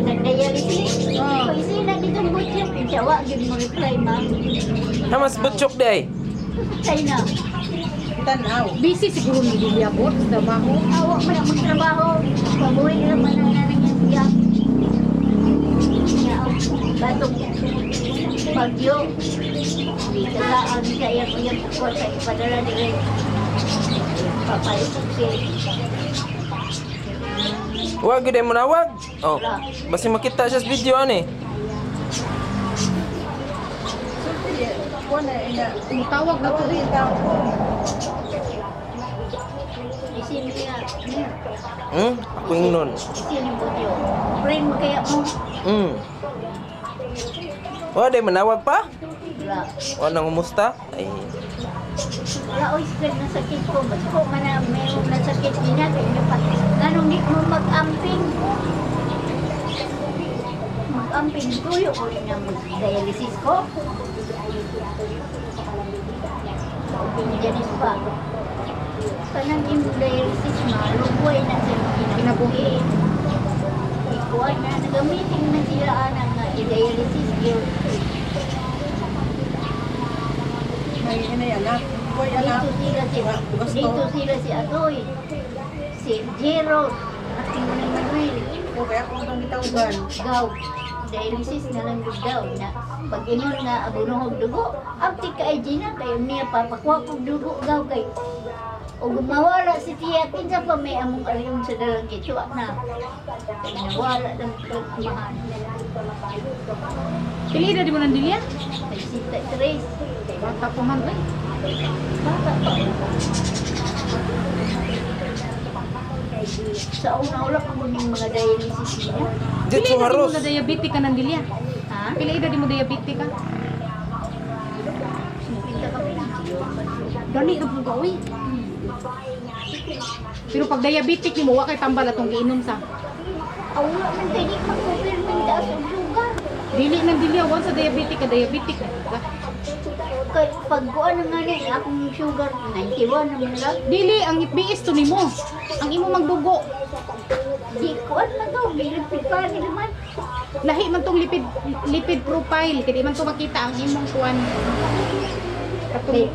Nag-dialysis. Oh. Paisina dito ang butchok. Siya, wa, gyud mo reply, ma'am. Hamas butchok di ay. China. Tanaw. Busy siguro ni Delia bot sa trabaho. Awa man ang magtrabaho. Pabuhi lang man ang nanang siya. Nga, batong bagyo. Kagaan sa iyang iyang kuha sa ipadala ni Papaisip si Wa gyud ay munawag. Oh. Basi makita siya sa video ani. Sulti, kuha na ina. Mutawag na to. Tawag rin tao ko. Isin niya. Ako ingnon. Isin mo diyo. Friend mo kaya mo. Wa day manawag pa? Wala. Wa nang umusta? Ay. Wala oy friend na sakit ko. Mas ko man na meron na sakit niya. Kaya niya pa. Ganong di mo mag-amping. Mag-amping tuyo ko rin ang dialysis ko. Pinjanis pa. Kanang imong dialysis maluboy na sa kinabuhi. Ikuan na, nagamitin na sila anang nga i-dialysis yun. May inay anak. Kuya anak. Dito sila si Gusto. dito sila si Atoy, si Gerald, at si Manny Manuel. O kaya kung itong gitawgan. Gaw, dialysis na lang gud daw na pag ingon nga agunohog dugo, abti kay Gina kayo niya papakuha kog dugo gaw kay o mawala si Tia kinsa pa may among alyon sa dalang kitsuat na kay nawala lang kag amahan. Pili na di mo nang Delia? Kay Sita Tres, kay Bata pa man oy. bata pa. Sa una wala pa ko ning mga dialysis niya. Dito Pila edad di mo haros. na diabetic ka nang Delia? Ha? Pila edad di mo diabetic ka? Sinipinta ka pinsiyo. Dali na po ka oy. Pero pag diabetic nimo wa kay tambal atong giinom sa. Awla man kay di magpupirming taas og sugar. Dili nang Delia once sa diabetic ka diabetic na ka. Kay pag kuan na nga ni akong sugar 91 naman lang. Dili ang BS to nimo. Ang imo magdugo. Di kuan man to, bilipid pa ni naman. Lahi man tong lipid lipid profile kay di man to makita ang imong kuan. Kay Katong